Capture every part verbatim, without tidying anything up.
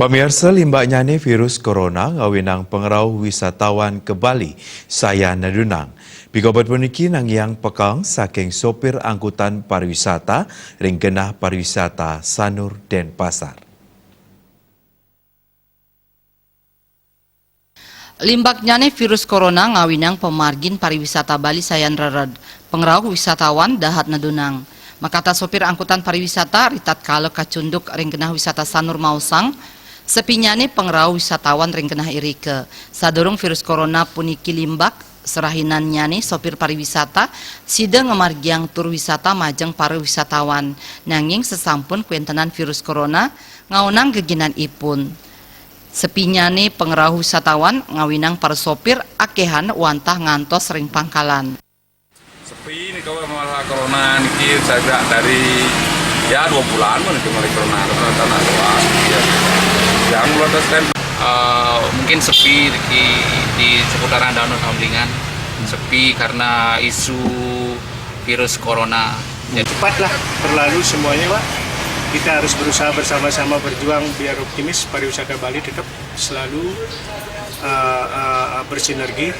Pamiarsa, limbaknyane virus corona ngawinang pangrauh wisatawan ka Bali sayan nadunang. Pikobet puniki nangiang pekeng saking sopir angkutan pariwisata ring genah pariwisata Sanur Denpasar. Limbaknyane virus corona ngawinang pamargin pariwisata Bali sayan rered. Pangrauh wisatawan dahat nadunang. Makata sopir angkutan pariwisata ritatkala kacunduk ring genah wisata Sanur maosang, sepinyane pangrauh wisatawan ring genah irika. Sadurung virus corona puniki limbak, serahinannyane sopir pariwisata sida ngamargiang tur wisata majeng para wisatawan. Nanging sasampun kwentenan virus corona ngaonang geginanipun. Sepinyane pangrauh wisatawan ngawinang para sopir akehan wantah ngantos ring pangkalan. Sepi nih kalau masalah corona niki, saya kira dari, ya, dua bulan niki mulai corona, rata-rata nak doang. Ya. Yang mulai tes kan, eh, mungkin sepi di, di seputaran Danau Samlingan. Sepi karena isu virus corona. Jadi cepatlah berlalu semuanya, Pak. Kita harus berusaha bersama-sama berjuang biar optimis pariwisata Bali tetap selalu, eh, eh, bersinergi,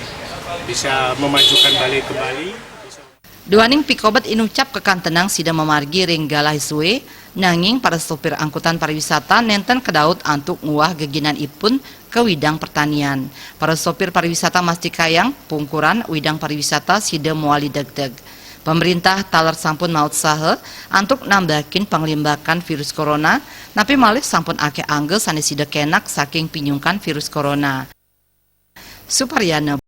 bisa memajukan Bali kembali. Duaning pikobet inucap kakantenang sida mamargi ring galah sue, nanging para sopir angkutan pariwisata nenten kedaut antuk nguah geginanipun ka widang pertanian. Para sopir pariwisata mastikayang pungkuran widang pariwisata sida mawali degdeg. Pamrintah taler sampun mautsaha antuk nambakin panglimbakan virus corona, napi malih sampun akeh angga sane sida kenak saking pinyungkan virus corona. Suparyana.